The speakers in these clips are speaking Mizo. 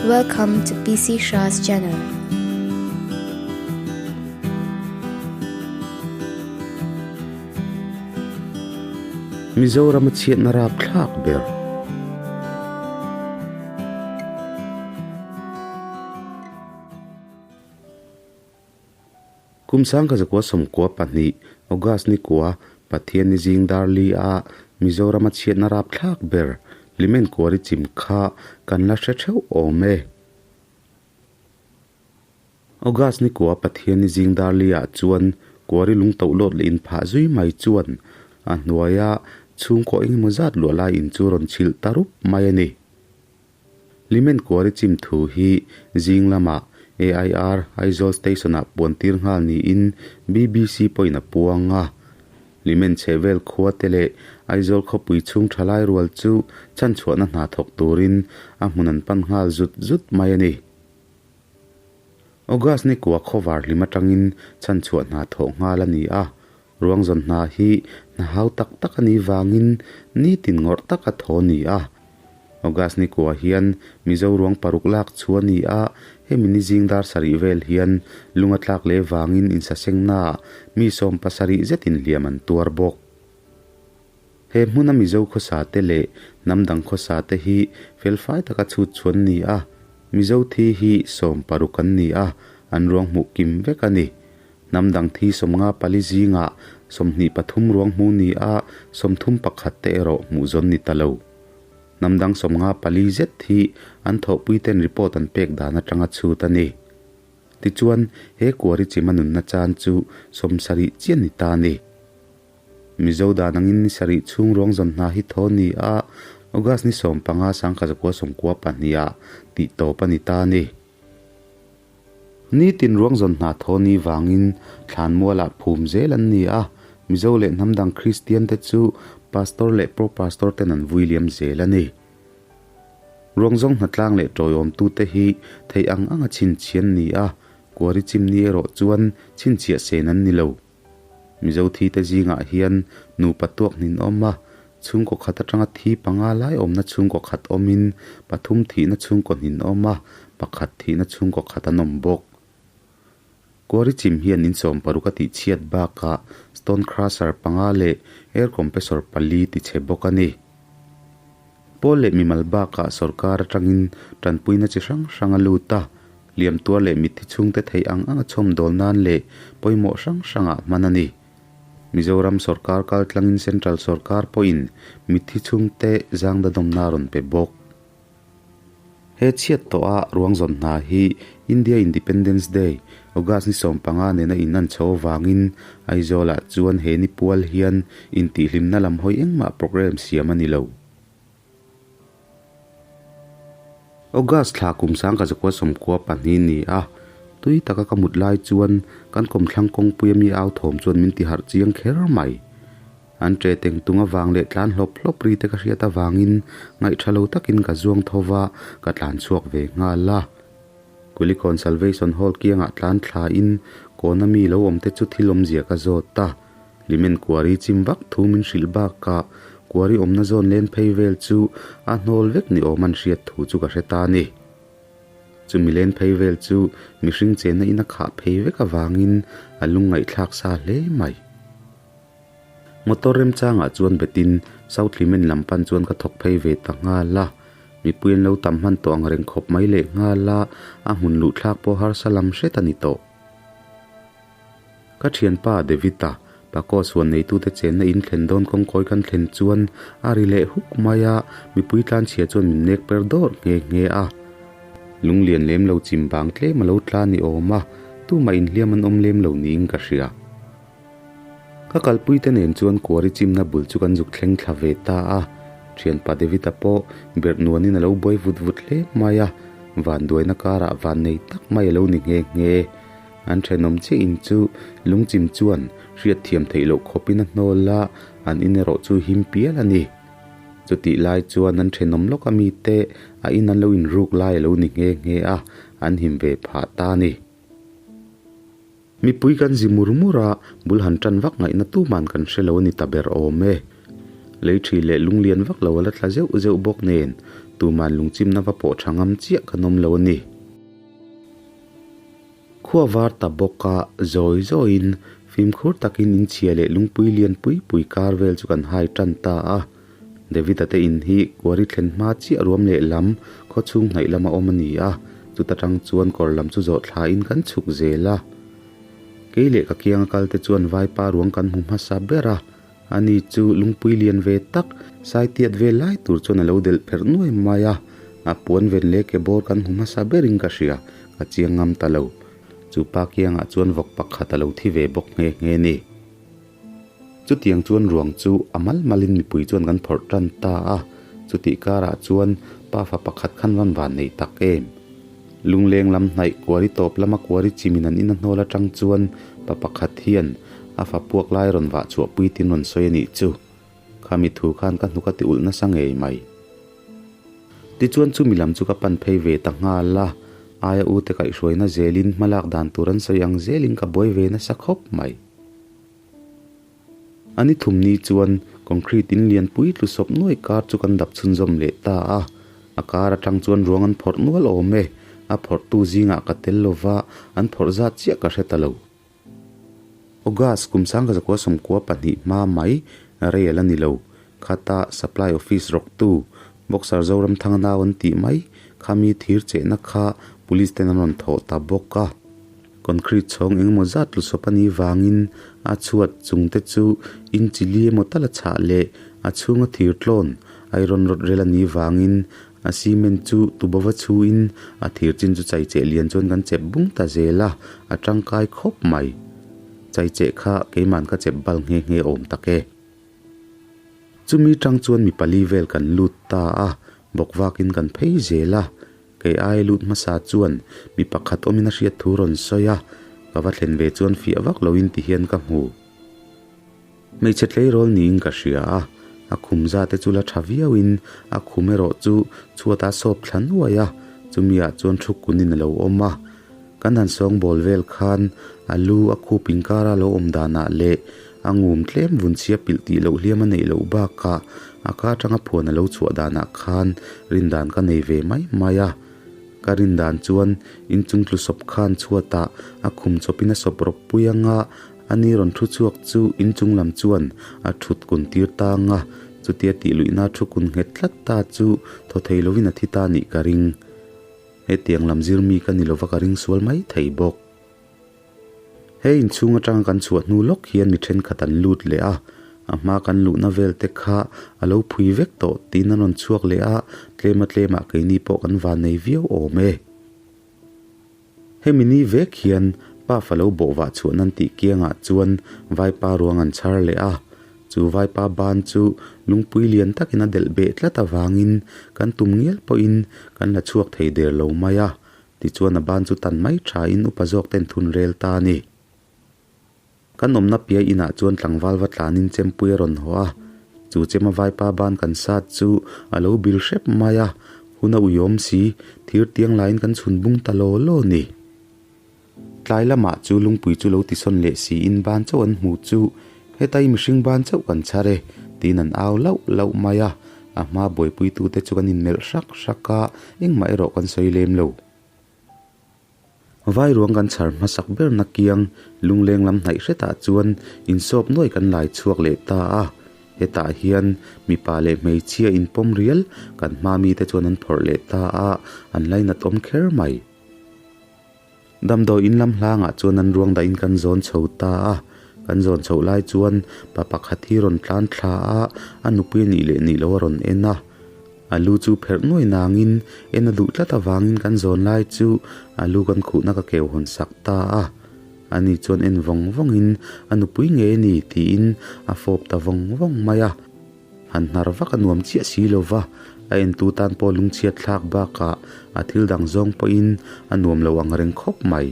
Welcome to PC Shah's channel. Mizoram a chhiatna rapthlak ber. Kum sangkazakua 92 August ni kua Pathian ni zing dar li a Mizoram a chhiatna rapthlak ber Hlimen kuari chim kha kan la hre theuh awm e. August ni kua Pathian ni zing dar li ah chuan kuari lung toh lawt leh in phah zui mai chuan a hnuaia chhungkaw engemaw zat luah lai in chu rawn chhilh ta rup mai a ni. Hlimen kuari chim thu hi zing lamah AIR Aizawl Station ah puan tir nghal niin BBC pawhin a puang a. Hlimen chhehvel khua te leh Aizawl khawpui chhung thalai rual chu chhanchhuahna hna thawk turin a hmun an pan nghal zut zut mai a ni. August ni kua khawvar hlim atangin chhanchhuah hna thawh nghal a ni a, ruang zawn hna hi hna hau tak tak a nih vangin nitin ngawrh taka thaw a ni a. August ni kua hian Mizo ruang paruk lak chu a ni a, hemi ni zing dar sarih vel hian lunga tlak leh vangin insasengnaah mi 70 zetin hliam an tuar bawk. He hmuna Mizo khawsa te leh hnam dang khawsa te hi felfai taka chhut chuan ni a, Mizo thi hi 60 an ni a, an ruang hmuh kim vek a ni. Hnam dang thi 54 zingah 23 ruang hmuh ni a, 31 te erawh hmuh zawn ni ta lo. Hnam dang 54 zet hi an thawhpui ten report an pek dan atanga chhut a ni. Tichuan, he kuari chima nunna chan chu 70 chian ni ta a ni. Mizo dan angin ni sarih chhung ruang zawn hna hi thaw ni a, August ni 15 1992 ah tih tawp a ni ta a ni. Nitin ruang zawn hna thaw ni vangin thlan mualah phum zel an ni a, Mizo leh hnam dang Kristian te chu Pastor leh Pro Pastor ten an vui liam zel a ni. Ruang zawng hnatlang leh tawiawmtu te hi theih ang anga chhinchhian ni a, kuari chimni erawh chuan chhinchhiah sen an ni lo. Mizo thi te zingah hian nupa tuak hnin awm a, chhungkaw khat atanga thi panga lai awmna chhungkaw khat awmin pathum thihna chhungkaw hnin awm a, pakhat thihna chhungkaw khat an awm bawk. Kuari chim hian in 60 a tih chhiat bakah stone crusher panga leh air compressor pali ti chhe bawk a ni. Pawl leh mimal bakah sorkar atangin tanpuina chi hrang hrang a lut a, liam tuar leh mitthi chhungte theih ang anga chhawm dawl nan leh pawimawh hrang hrangah hman a ni. Mizoram sorkar kal tlangin Central sorkar pawhin mitthi chhungte zangdadawmna a rawn pe bawk. He chhiat tawha ruang zawn hna hi India Independence Day, August ni 15 nena in an chho avangin Aizawlah chuan he ni pual hian intihhlimna lam hawi engmah programme siam a ni lo. August thla kum 1992 ni a, tui taka ka mut lai chuan kan kawmthlang kawngpui ami au thawm chuan min tiharh chiang kher mai. An ṭe teng tung avang leh tlan hlawp hlawp ri te ka hriat avangin ngaihtha lo takin ka zuang tho va, ka tlan chhuak ve nghal a. Kulikawn Salvation Hall kiangah tlan thlain kawna mi lo awm te chu thil awmzia ka zawt a. Hlimen kuari chim vak thu min hrilh bakah kuari awmna zawn len phei vel chu a hnawl vek ni awm an hriat thu chu ka hre ta a ni. Chumi len phei vel chu mihring chenna in a khah phei vek avangin a lungngaihthlak sa hle mai. Motor remchangah chuan betin South Hlimen lam pan chuan ka thawk phei ve ta nghal a, mipui an lo tam hman tawh ang reng khawp mai leh nghal a, a hmun luh thlak pawh harsa lam hret a ni tawh. Ka thianpa David-a Paco suan neitute chenna in thlen dawn kawngkawi kan thlen chuan a ri leh huk mai a, mipui tlanchhia chuan min nek per dawrh nghe nghe a. Lunglian lem lo chim bang tlem a lo tla ni awm a, tumah inhliam an awm lem lo niin ka hria. Ka kalpui te nen chuan kuari chimna bul chu kan zuk thleng thla ve ta a, thianpa David-a pawh berh nuanin a lo buai vut vut hle mai a, vanduaina karah van nei tak mai a lo ni nghe nghe. An thenawm chiah in chu lungchim chuan hriat thiam theih loh khawpin a hnawl a, an in erawh chu him pial a ni. Chutih lai chuan an thenawm lawk a mite a in an lo inruk lai a lo ni nghe nghe a, an him ve phah ta a ni. Mipui kan zi mur mur a, bul han tan vak ngaihna tuman kan hre lo a ni ta ber awm e. Lei thi leh lunglian vak lo a la tla zeuh zeuh bawk nen, Tuman lungchimna va pawh tha ngam chiah kan awm lo a ni. Khua var ta bawka zawi zawiin fimkhur takin inchhia leh lungpui lian pui pui kar vel chu kan hai tan ta a. David-a te in hi kuari thlen hma chiah ruam leh lam khaw chhung hnaih lama awm a ni a, chuta tang chuan kawr lam chu zawh thlain kan chhuk zel a. Kei leh ka kianga kal te chuan vaipa ruang kan hmu hmasa ber a, ani chu lungpui lian ve tak saitiat vel lai tur chuan a lo delh pherh nuai mai a, a puan ven leh ke bawr kan hmu hmasa berin ka hria, ka chiang ngam ta lo. Chu pa kiangah chuan vawk pakhat a lo thi ve bawk nghe nghe ni. Chutiang chuan ruang chu a mal malin mipui chuan kan phawrh tan ta a, chutih karah chuan pafa pakhat khan van van nei tak em. Lungleng lam hnaih kuari tawp lama kuari chimin an in a hnawl atang chuan pa pakhat hian a fa puak lai rawn vah chhuah pui tin rawn sawi a nih chu. Khami thu khan ka hnuk a ti ulh nasa ngei mai. Tichuan chumi lam chu ka pan phei ve ta nghal a, aia u te kaihhruaina zelin hmalak dan tur an sawi ang zelin ka buai ve nasa khawp mai. A ni thum ni chuan concrete in lian pui tlu sawp nuai kar chu kan dap chhunzawm leh ta a, a kar atang chuan ruang an phawrh nual awm e, a phawrhtu zingah ka tel lova an phawrh zat chiah ka hre ta lo. August kum 1992 hma mai rei a la ni lo, khata supply office rawktu Boxer Zoramthanga nau an tih mai khami thir chehna kha police ten an rawn thawh ta bawk a. Concrete chhawng engemaw zat tlu sawp a nih vangin a chhuat chung te chu inchi li emaw tal a chhah leh a chhunga thir tlawn iron rod rel a nih vangin a cement chu tubova chhuin a thir chin chu chaicheh lian chuan kan chep bung ta zel a, a tangkai khawp mai. Chaicheh kha keiman ka chep bal nghe nghe awm tak e. Chumi tang chuan mi pali vel kan lut ta a, bawk vakin kan phei zel a. Kei ai lut hmasa chuan mi pakhat awmin a hriat thu rawn sawi a, ka va thlen ve chuan fiah vak loin ti hian ka hmu. Hmeichhe tleirawl niin ka hria a, a khum za te chu la tha viauin a khum erawh chu chhuat a sawp thla nuai a, chumi ah chuan thu kunin a lo awm a. Kan han sawngbawl vel khan a lu a khup inkara lo awm danah leh a ngum tlem vun chhia pilh tih loh hliam a neih loh bakah a ka atanga phuan a lo chhuah danah khan rindan ka nei ve mai mai a. Ka rindan chuan inchung tlu sawp khan chhuatah a khum chawpin a sawp rawp pui anga a ni rawn thu chhuak chu inchung lam chuan a thut kun tir tang a, chutia tih luihna thu kun nghet tlat ta chu thaw thei lovin a thi ta nih ka ring. Hetiang lam zir mi ka ni lova ka ring sual mai thei bawk. He inchhung atanga kan chhuah hnu lawk hian mi thenkhat an lut leh a, a hma kan luhna vel te kha a lo phui vek tawh tiin an rawn chhuak leh a, tlema tlemah keini pawh kan van nei viau awm e. Hemi ni vek hian pa fa lo bawhvah chhuah nan tih kiangah chuan vaipa ruang an chhar leh a, Chu vaipa ban chu lungpui lian takin a delh beh tlat avangin kan tum ngial pawhin kan la chhuak thei der lo mai a, tichuan a ban chu tan mai thain upa zawk ten thun rel ta a ni. Kan awmna piai inah chuan tlangval va tlanin chempui a rawn haw a, chu chema vaipa ban kan sat chu a lo bil hrep mai a, hun a uiawm si, thir tiang laiin kan chhun bung ta law law a ni. Tlai lamah chu lungpui chu lo tisawn leh siin ban chauh an hmuh chu, Hetai mihring ban chauh kan chhar e, tiin an au lauh lauh mai a. A hma buaipuitute chu kan inmelh hrak hrak a, engmah erawh kan sawi lem lo. Vai ruang kan chhar hmasak berna kiang lungleng lam hnaih hretah chuan insawp nuai kan lai chhuak leh ta a. Hetah hian mipa leh hmeichhia inpawm rial kan hma mite chuan an phawrh leh ta a, an lainat awm kher mai. Damdawi in lam hlangah chuan an ruang dahin kan zawn chho ta a, kan zawn chhoh lai chuan pa pakhat hi rawn tlan thla a, a nupui a nih leh nih loh a rawn en a. A lu chu pherh nuai nangin en a duh tlat avangin kan zawn lai chu a lu kan khuhna ka keu hawn sak ta a. Ani chuan en vawng vawngin a nupui nge a ni tiin a fawp ta vawng vawng mai a. Han hnar vak a nuam chiah si lo va, a entu tan pawh lungchhiat thlak bakah a thil dang zawng pawhin a nuam lo ang reng khawp mai.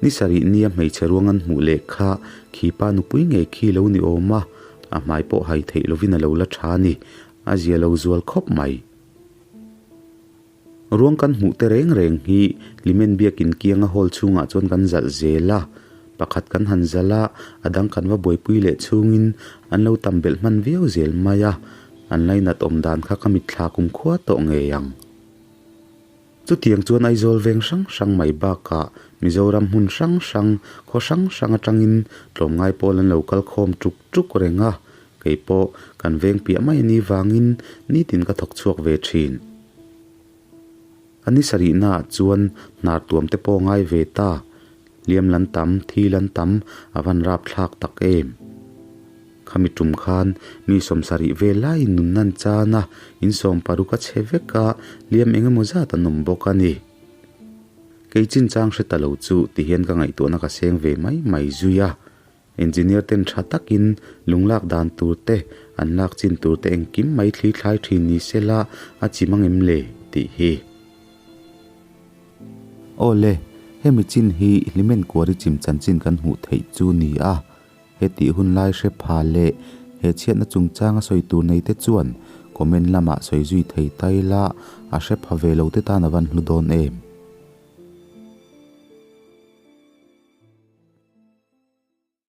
Ni sarih nia hmeichhe ruang an hmuh leh kha khipa nupui ngei khi lo ni awm a, a hmai pawh hai theih lovin a lo la tha a ni, a zia lo zual khawp mai. Ruang kan hmuh te reng reng hi Hlimen biakin kianga hall chhungah chuan kan zalh zel a, pakhat kan han zalh a, a dang kan va buaipui leh chhungin an lo tam belh hman viau zel mai a. An lainat awm dan kha ka mitthla kumkhua tawh ngei ang. Chutiang chuan Aizawl veng hrang hrang mai bakah Mizoram hmun hrang hrang, khaw hrang hrang atangin tlawmngai pawl an lo kal khawm tuk tuk reng a, kei pawh kan veng piah mai a nih vangin nitin ka thawk chhuak ve thin. A ni sarihnaah chuan hnar tuam te pawh ngai ve ta, Liam lan tam, thi lan tam a van rap thlak tak em? Khami tum khan mi sawmsarih vel laiin nun nan chan a, in 60 a chhe vek a, liam eng emaw zat an awm bawk a ni. Kei chinchang hre ta lo chu ti hian ka ngaihtuahna ka seng ve mai mai zui a. Engineer ten tha takin lung lak dan tur te, an lak chin tur te engkim mai thli thlai thin ni se la a chi mang em le tih hi. Aw le, hemi chin hi Hlimen Kuari chim chanchin kan hmuh theih chu ni a, hetih hun lai hre pha leh he chhiatna chungchanga sawi tur nei te chuan comment lamah sawi zui thei ta ila a hre pha ve lo te tan a van hlu dawn em?